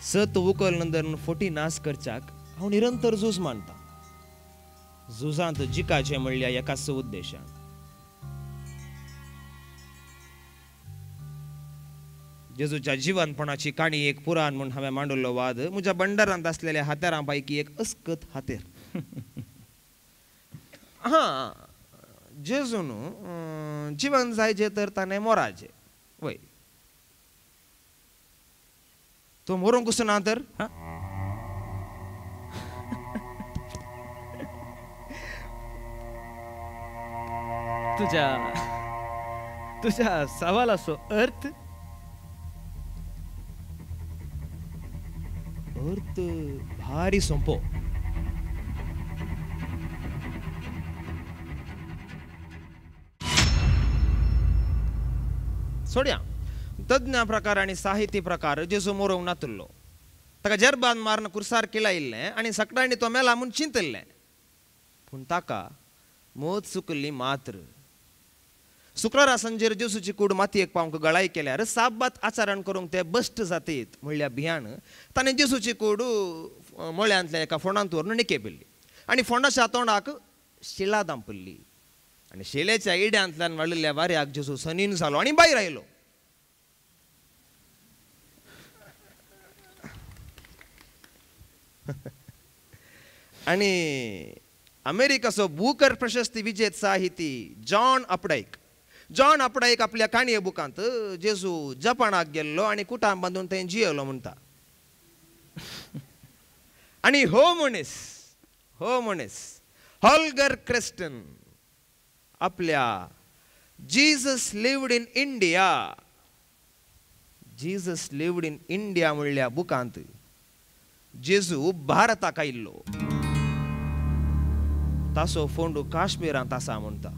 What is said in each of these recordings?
सत उकल नंतर फोटी नाश करच्याक हांव निरंतर झूज मानता. झुजांत जिकाचें म्हणल्यार एकाच उद्देशान. जेजूच्या जिवनपणाची काणी एक पुराण म्हूण हांवें मांडिल्लो वाद म्हज्या भंडारांत आसलेल्या हातेरां पैकी एक अस्कत हातेर. हां, जेजून जिवन जायचें तर ताणें मोराचें वय. तो मोरूंक ना तर तुझ्या तुझ्या सवालाचो अर्थ अर्थ भारी सोंपो. सोड्या तज्ञ प्रकार आनी साहित्य प्रकार जेजू मोरोंक नातुल्लो. ताका जरबान मारून कुर्सार किळायिल्लें आनी सकटांनी तो मेला म्हूण चिंतिल्लें. पूण ताका मत चुकल्ली मात्र. शुक्रारा सांजेर जेजूची कूड मातयेक पावंक गळाय केल्यार साबात आचरण करूंक ते बश्ट जातीत म्हणल्यार भियान ताणें जेजूची कूड मळ्यांतल्या एका फोंडांत व्हरून निकेपिल्ली आनी फोंडाच्या तोंडाक शिळा दांपिल्ली आनी शिळेच्या इड्यांतल्यान वाडिल्ल्या वाऱ्याक जेजू सनीन जालो आनी भायर आयलो. आनी अमेरिकाचो बुकर प्रशस्ती विजेत साहिती जॉन अपडायक, जॉन अपडायक आपल्या काणये बुकांत जेजू जपानाक गेल्लो आनी कुटां बांदून थंय जियेलो म्हणटा. आनी हो मनीस, हो मनीस हॉल्गर क्रिस्टन आपल्या Jesus lived in India, Jesus lived in India म्हणल्या बुकांत जेजू भारताक आयिल्लो, ताचो फोंडू काश्मीरांत आसा म्हणटा.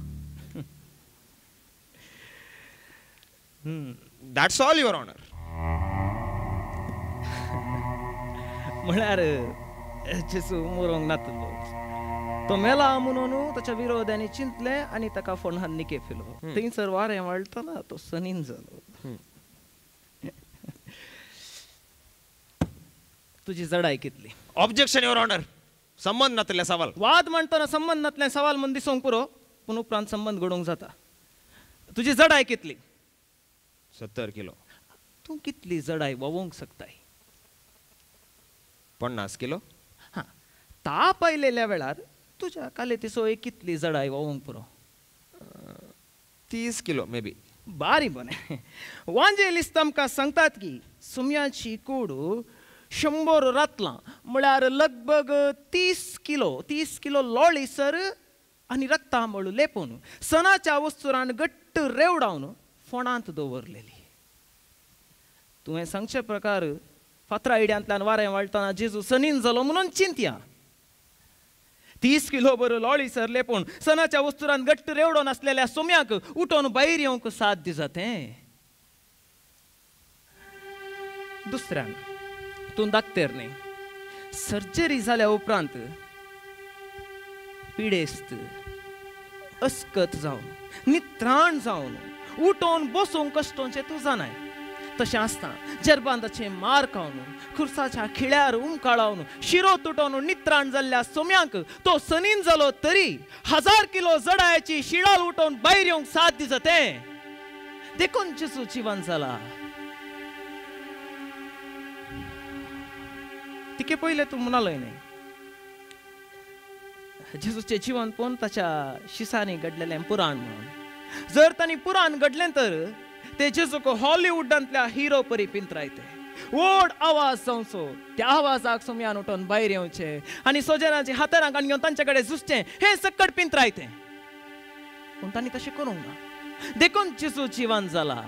That's all your honour. म्हळ्यार जेजू मरोंक नातलो, तो मेला म्हणून ताच्या विरोध्यांनी चिंतलें आनी ताका फोंडान निकेपिलो. थंयसर वारें वाळटना तो सनीन जालो. तुजी जडाय कितली? ऑब्जेक्शन your honour, संबंद नातले सवाल. वाद मांडटना संबंद नातले सवाल म्हूण दिसूंक पुरो, पूण उपरांत संबंद घडोवंक जाता. तुजी जडाय कितली? 70 किलो. तूं कितली जडाय व्होवोंक शकताय? 50 किलो. हां, ताप आयलेल्या वेळार तुज्या कालेतीचो एक कितली जडाय व्होवोंक पुरो? 30 किलो मे बी. बारी बरें. वांजेलिस्त आमकां सांगतात की सुम्याची कूड 100 रातलां म्हळ्यार लगभग 30 किलो, 30 किलो लोळीसर आनी रक्तांबळ लेपून सणाच्या वस्तुरान घट्ट रेवडावन फोंडांत दवरलेली. तुवें सांगचे प्रकार फातरा इड्यांतल्यान वारें वाळटना जेजू सनीन जालो म्हणून चिंतया. 30 किलो बरो लोळीसर लेपून सणाच्या वस्तुरान घट्ट रेवडोन आसलेल्या सोम्याक उठोवन भायर येवंक साध्य जातें. दुसऱ्यान तूं दाक्तेर न्ही, सर्जरी जाल्या उपरांत पिडेस्त अस्कत जावन नित्राण जावन उठोवन बसूंक कश्टोंचें तूं जाणाय. तशें आसता जरबांदाचे मार खावन खुर्साच्या खिळ्यार उमकाळावन शिरो तुटोवन नित्राण जाल्ल्या सोम्यांक तो सनीन जालो तरी 1000 किलो जडायाची शिळाल उठोवन भायर येवंक साध्य जातें. देखून जेजू जिवन जाला. तिके पयलें तूं म्हणालोय न्ही, जेजूचें जिवन पळोवन ताच्या शिसांनी घडलेलें पुराण म्हणून. जर तांणी पुराण घडलें तर ते जेजूक हॉलिवूडांतल्या हिरो परी पिंत्रायते. व्हड आवाज जावचो, त्या आवाजाक सोम्यान उठोवन भायर येवचें आनी सोजेरांची हातारां काडून घेवन तांचे कडेन झुजचें, हें सकट पिंत्रायतें. पूण तांणी तशें करूंक ना, देखून जेजू जिवन जाला.